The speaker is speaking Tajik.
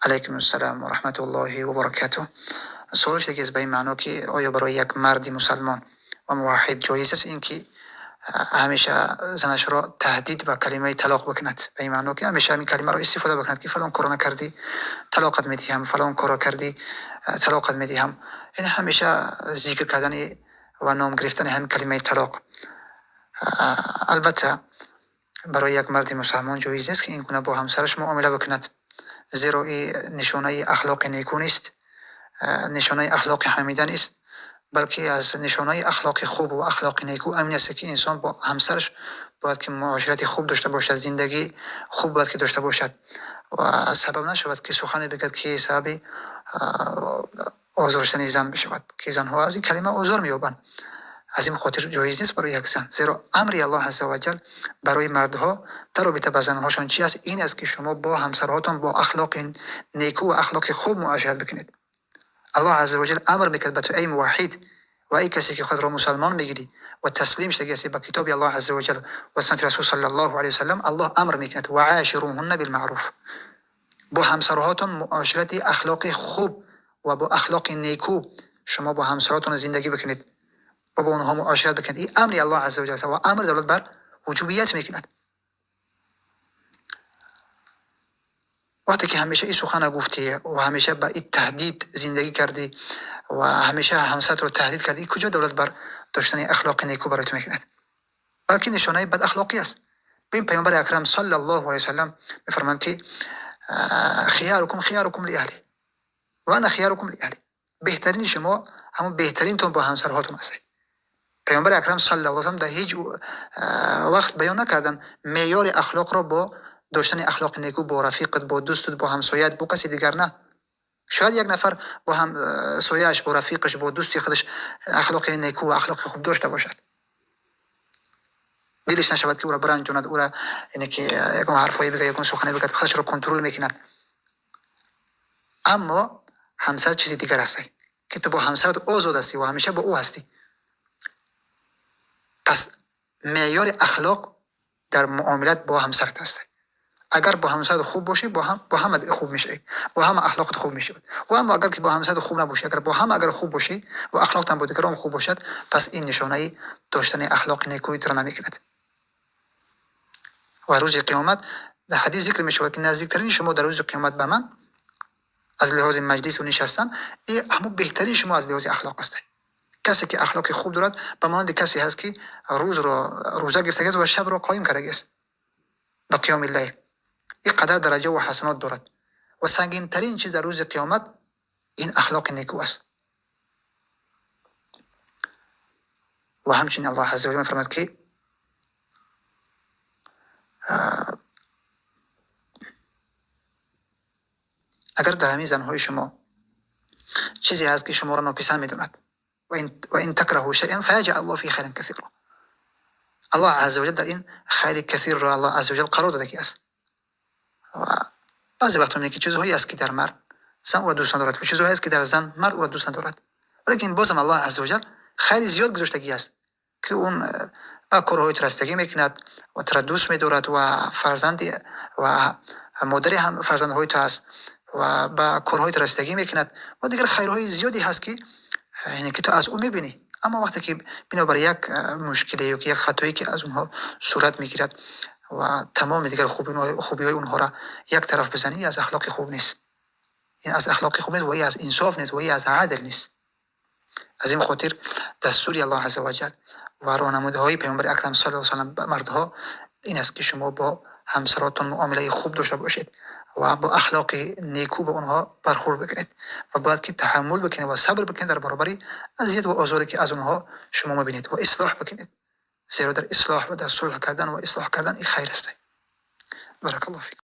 Алайкум ассалом ва раҳматуллоҳи ва баракатуҳ. Савол шудааст ба ин маъно, ки оё барои як марди мусулмон ва муваҳҳид ҷоиз аст инки ҳамеша занашро таҳдид ба калимаи талоқ бикунад? Ба ин маъно, ки ҳамеша ҳамин калимаро истифода бикунад, ки фалон корро накардӣ, талоқат медиҳам, фалон корро кардӣ, талоқат медиҳам. Яъне ҳамеша зикр кардан ва ном гирифтани ҳамин калимаи талоқ. Албатта барои як марди мусулмон ҷоиз нест, ки ин гуна бо ҳамсараш муомила бикунад, зеро ин нишонаи ахлоқи нику нест, нишонаи ахлоқи ҳамида нест, балки аз нишонаи ахлоқи хуб ва ахлоқи нику ҳамин аст, ки инсон бо ҳамсараш бояд ки муоширати хуб дошта бошад, зиндагии хуб бояд ки дошта бошад ва сабаб нашавад, ки сухане бигӯяд, ки сабаби озор шудани зан бишавад, ки занҳо аз ин калима озор меёбанд. Аз ин хотир ҷоиз нест барои як зан, зеро амри Аллоҳ азза ва ҷал барои мардҳо дар робита ба занҳошон чист? Ин аст, ки шумо бо ҳамсарҳоятон бо ахлоқи нику ва ахлоқи хуб муошират бикунед. Аллоҳ азза ва ҷал амр мекунад ба ту, эй муваҳҳид ва эй касе ки худро мусулмон мегирӣ ва таслим шудаӣ ба китоби Аллоҳ азза ва ҷал ва суннати Расул саллаллоҳу алайҳи ва саллам, Аллоҳ амр мекунад: ва ошируҳунна билмаъруф. Бо ҳамсарҳоятон муоширати ахлоқи хуб ва бо ахлоқи нику шумо бо ҳамсарҳоятон зиндагӣ бикунед ва бо онҳо муошират бикунед. Ин амри Аллоҳ азза ва ҷал аст ва амр далолат бар вуҷубият мекунад. Вақте ки ҳамеша ин сухан гуфтӣ ва ҳамеша ба ин таҳдид зиндагӣ кардӣ ва ҳамеша ҳамсаратро таҳдид кардӣ, ин куҷо далолат бар доштани ахлоқи нику барои ту мекунад? Балки нишонаи бадахлоқӣ аст. Бибин, Паёмбари Акрам саллаллоҳу алайҳи ва саллам мефармоянд, ки хиёрукум хиёрукум лиаҳлиҳи ва ана хиёрукум лиаҳлӣ. Беҳтарини шумо ҳамон беҳтаринтон бо ҳамсарҳоятон ҳастед. Паёмбари Акрам саллаллоҳу алайҳи ва саллам дар ҳеҷ вақт баён накарданд меъёри ахлоқро бо доштани ахлоқи нику бо рафиқат, бо дӯстат, бо ҳамсояат, бо касе дигар не. Шояд як нафар бо ҳамсояаш, бо рафиқаш, бо дӯсти худаш ахлоқи нику ва ахлоқи хуб дошта бошад. Дилаш нашавад, ки ӯро биранҷонад, ӯро яъне ки ягон ҳарфҳое бигӯяд, ягон сухане бигӯяд, худашро контрол мекунад. Аммо ҳамсар чизи дигар аст, ки ту бо ҳамсарат озод ҳастӣ ва ҳамеша бо ӯ ҳастӣ. Пас меъёри ахлоқ дар муомилат бо ҳамсарат аст. Агар бо ҳамсарат хуб бошӣ, бо ҳама хуб мешавӣ, бо ҳама ахлоқат хуб мешавад. Ва аммо агар ки бо ҳамсарат хуб набошӣ, агар бо ҳама агар хуб бошӣ ва ахлоқат бо дигарон хуб бошад, пас ин нишонаи доштани ахлоқи некӯи туро намекунад. Ва рӯзи қиёмат дар ҳадис зикр мешавад, ки наздиктарини шумо дар рӯзи қиёмат ба ман аз лиҳози маҷлис ва нишастан, ин ҳамон беҳтарини шумо аз лиҳози ахлоқ аст. Касе ки ахлоқи хуб дорад, ба монанди касе ҳаст, ки рӯзро рӯза гирифтааст ва шабро қоим кардааст ба қиёми лайл. Ин қадар дараҷа ва ҳасанот дорад. Ва сангинтарин чиз дар рӯзи қиёмат ин ахлоқи нику аст. Ва ҳамчунин Аллоҳ азза ва ҷалла мефармояд, ки агар дар ҳамин занҳои шумо чизе ҳаст, ки шуморо нописанд медонад, ва ин такраҳу шайъан фаяҷъал Аллоҳу фиҳи хайран касира. Аллоҳ азза ва ҷалла дар ин хайри касирро Аллоҳ азза ва ҷалла қарор додагӣ аст. Ва баъзе вақтҳо мебинед, ки чизҳое ҳаст, ки дар мард зан ӯро дӯст надорад, ва чизҳое ҳаст, ки дар зан мард ӯро дӯст надорад. Валекин бозам Аллоҳ азза ва ҷалла хайри зиёд гузоштагӣ аст, ки он ба корҳои ту расидагӣ мекунад ва туро дӯст медорад ва фарзанди ва модари ҳам фарзандҳои ту ҳаст ва ба корҳои ту расидагӣ мекунад ва дигар хайрҳои зиёде ҳаст, ки яъне ки ту аз ӯ мебинӣ. Аммо вақте ки бинобар як мушкиле ё ки як хатое, ки аз онҳо сурат мегирад ва тамоми дигар хубиҳои онҳоро як тараф бизанӣ, ин аз ахлоқи хуб нест. Ин аз ахлоқи хуб нест ва ин аз инсоф нест ва ин аз адл нест. Аз ин хотир дастури Аллоҳ азза ва ҷал ва роҳнамудаҳои Паёмбари Акрам саллаллоҳу алайҳи ва саллам ба мардҳо ин аст, ки шумо бо ҳамсаротон муомилаи хуб дошта бошед ва бо ахлоқи нику ба онҳо бархӯрд бикунед ва бояд ки таҳаммул бикунед ва сабр бикунед дар баробари азият ва озоре, ки аз онҳо шумо мебинед, ва ислоҳ бикунед, зеро дар ислоҳ ва дар сулҳ кардан ва ислоҳ кардан ин хайр аст. Баракаллоҳу фикум.